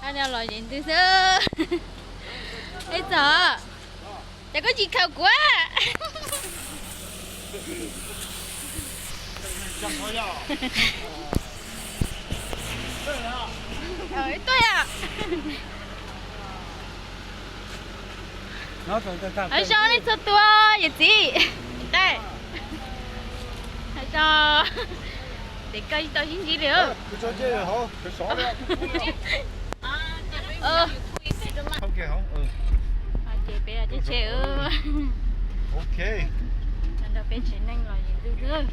Nyob los yeej ntws xwb. Ej txog, cas koj tsis khaws kuv? Tuaj yom. Hav zoo nej txhua tus, yawm txiv. Hav zoo. Ces koj tsis tau sib ntsib li. Ces peb tsheb, nrog peb tsev neeg los yeej ntws xwb.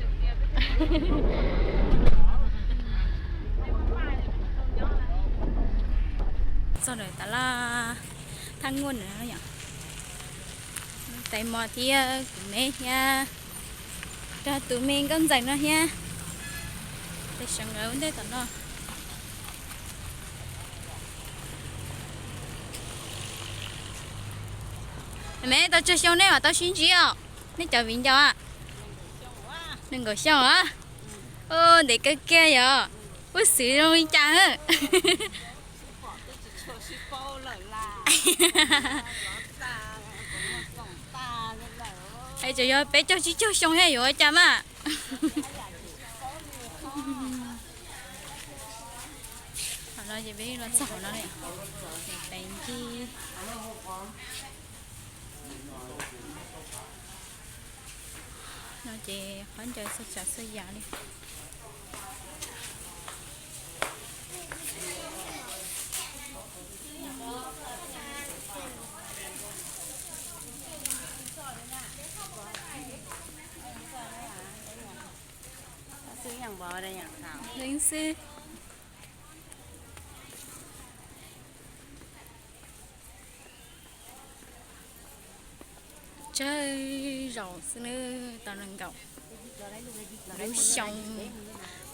Txog ntawm tas laj thaj nguaj na yom. Tais Mos thiab kuv me thiab, cov tus me nkauj ntxawm no thiab, tais Seev nkawd ua ntej tom no. Me tau tsawg xyoo nej mam tau sib ntsib os? Nej cov viv ncaus a? Nees nkaum xyoo a? Ntev kawg kiag yom. Ua xwv zoo li cas? Es tseem yog peb caug tsib caug xyoo thiab yuav ua cas mas. Hauv no ces peb los txog hauv no, peb ncig. No ces qhov ncaws xwb tsav xwb yam li. Xwb. Tsawg zaus xwb nawb, tau nees nkaum lub xyoo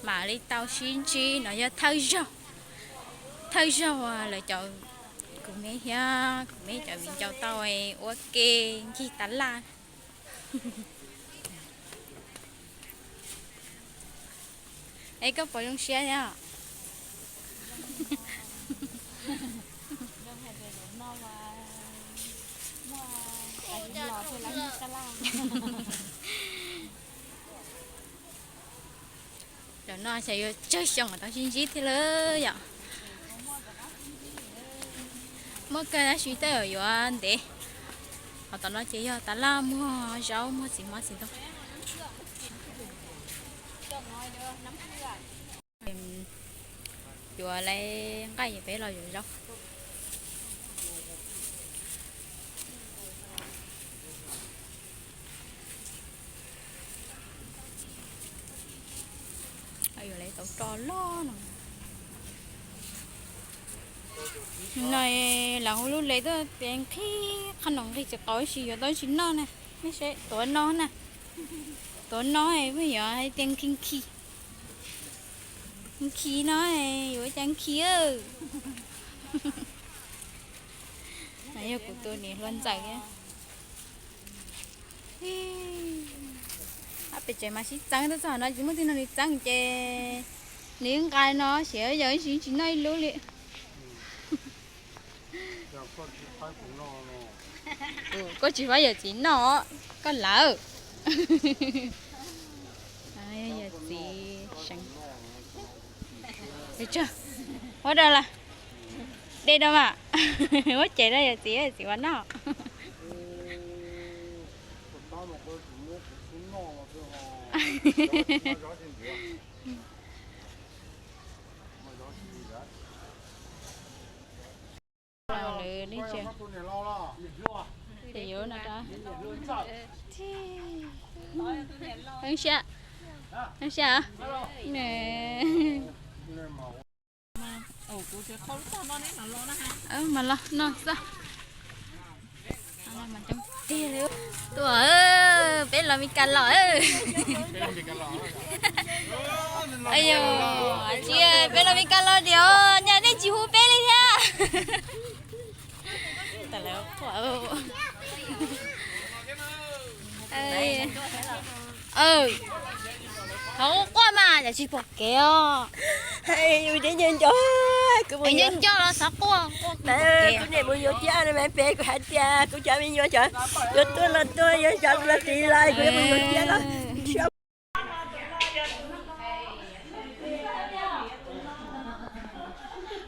mam li tau sib ntsib no yog thawj zaug, thawj zaug lawv cov, kuv me thiab kuv me cov viv ncaus tau ua ke ncig tas laj. Es koj puas zoo siab thiab? Zaum no xyov yuav tsawg xyoo mam tau sib ntsib thiab lawm yom. Muaj kawg tab sis tej zaum yuav ntev. Hauv tom no ces yog tas laj muag zaub muag txiv hmab txiv ntoo. Yuav lawv nqaij peb los yuav zaub. Yuav lawv tau roj loj no. No lawv hu lub le tuaj tias nqhis, qhov no nqhis tsis qaub sis yuav tau tsis noj na. Nej saib tuav no na, tuav no pheej yuav hais tias nqhis nqhis. Nqhis no yuav cas nqhis. Yog kuv tus niam hluas ntxawm. Ab pes tsev mas sib txeeb, tuaj txog no tsis muaj txiv no nws txeeb ces nws nqa no xyov yog ib sim tsis noj ib lub li. Koj tsis faib yawm txiv noj, koj lawm. Yawm txiv seev. Ua rau las, de rau mas, muab cev rau yawm txiv, yawm txiv ua noj. Lawv li ntsia, ces yuav no rau. Heev siab, heev siab. Mas los no xwb. Tuaj, peb los Mes Kas los. Tsis, peb los Mes Kas los tiag, nyaj nej tsis hu peb li thiab. Hauv quaj mas yog tsis pom kev os. Yus deb nco nco, Kuv mus yuav coj los xav quaj. Kuv niam mus yuav thiab no mas pem kuv hais tias kuv cov me nyuam cov yuav tuaj los tuaj, yuav cov los tiv los kuv yuav mus yuav thiab no.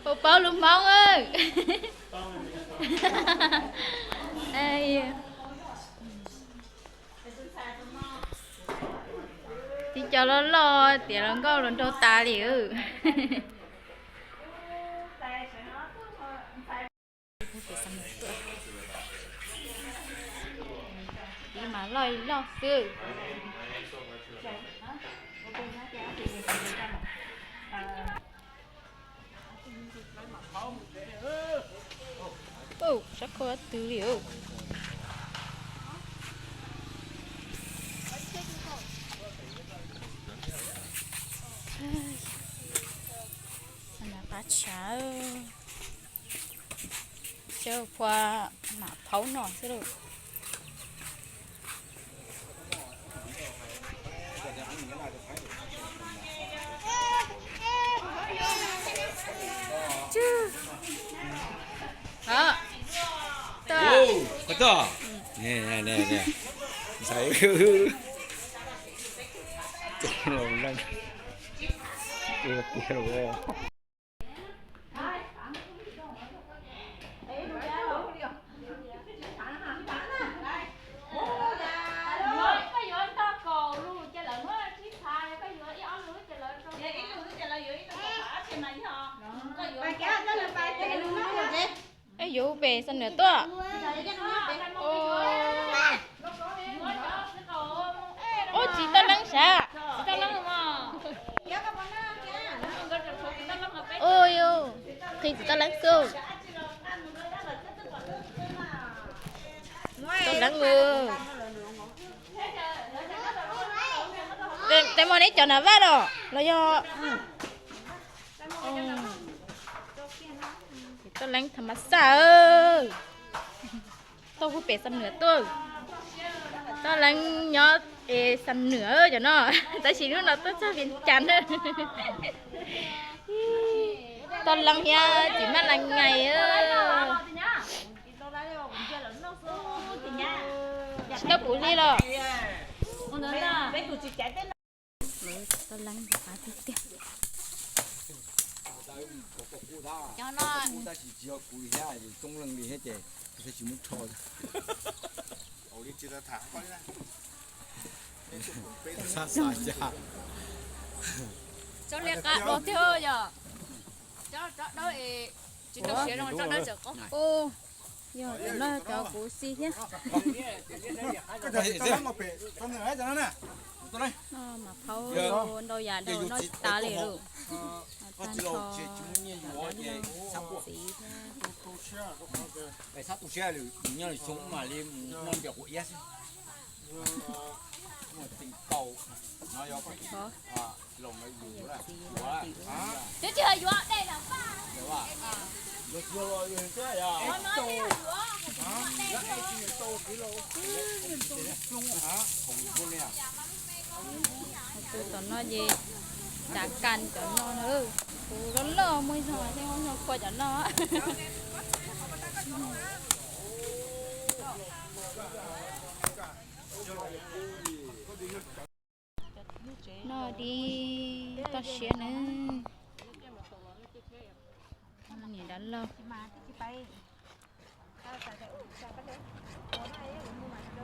Puas paub lus Hmoob? Tib co loj loj tias los nkauj los nraug tas li. Tib mas loj loj xwb. Sab koj twg li. Qab tshav, tsawb phua mam phaub no xwb lauj. Es yuav pem Xam Nuam tuaj. Ub, tsis tau leeb sav. Qhia tsis tau leeb xwb. Tau leeb. Tes mog, neb cov nav vaj los los yog. Tau leeb tham mas xaj. Tau hu pem Xam Nuam tuaj. Tau leeb nyob es Xam Nuam cov no, tab sis hnub no tuaj txog Vias Cas na. Tau leeb thiab tsis maj lees nais. Tsis tau puv hli los. Tau leeb tiag tiag. Tsob liab qab los thiab yom. Tsob dawb es tsis tau siav zoo, tsob dawb tseem qab. Yog cov no cov kuv xi thiab. Mas phaub ntau yam dhau no tas li lauj. Tag nrho txiv thiab. Sab tu siab lwm nyob lwm xyoo mam li mus noj npias quav iab xwb. Twb tsis yuav dej los. Tus tom no ces cas kas cov no na. Kuv loj loj muaj ib zaug thiab, muaj ib zaug kua cov no. Noj dib toj siab na. Niam dab laug.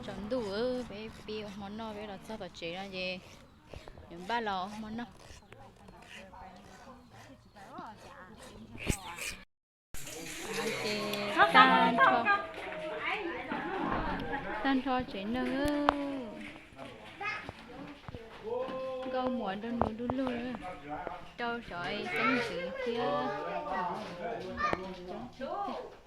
Tsaus ntuj peb pib ua hmo noj, peb los txog tom tsev no ces yuav npaj los ua hmo noj. Ces tag nrho, tag nrho tsev neeg. Nkauj muam nrog nus du lug, rau xyov xeeb ntxwv thiab coob tiag tiag.